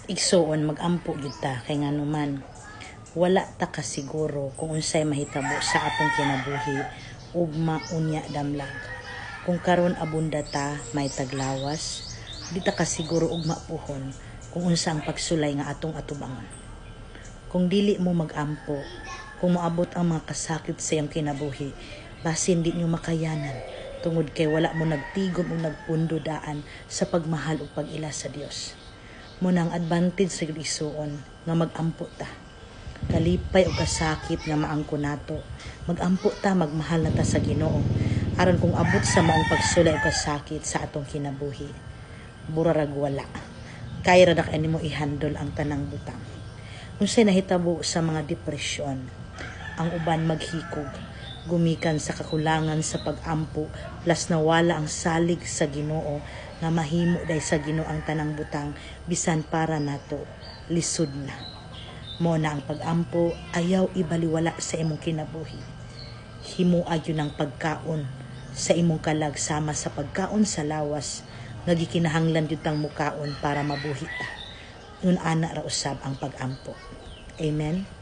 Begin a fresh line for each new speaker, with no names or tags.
Igsuon, magampo gyud ta kay nganuman wala ta kasiguro kung unsay mahitabo sa atong kinabuhi ugma, unya, damlag. Kung karon abunda ta, may taglawas, di ta kasiguro ugma puhon kung unsa ang pagsulay nga atong atubangon. Kung dili mo magampo, kung moabot ang mga kasakit sa iyong kinabuhi, basin di nyo makayanan tungod kay wala mo nagtigom o nagpundo daan sa pagmahal ug pag-ila sa Dios. Mao nang advantage sa igsuon nga magampo ta. Kalipay o kasakit nga maangko nato, magampo ta, magmahal na ta sa Ginoo aron kung abot sa maong pagsulay o kasakit sa atong kinabuhi, burarag wala. Kaya ra na kay nimo i-handle ang tanang butang. Unsay nahitabo sa mga depresyon? Ang uban maghikog gumikan sa kakulangan sa pag-ampo, plus nawala ang salig sa Ginoo nga mahimo day sa Ginoo ang tanang butang bisan para nato lisod na. Mao na ang pag-ampo, ayaw ibaliwala sa imong kinabuhi. Himua gyud ang pagkaon sa imong kalag sama sa pagkaon sa lawas nga gikinahanglan gyud tang mukaon para mabuhi ta. Yun ana ra usab ang pag-ampo. Amen.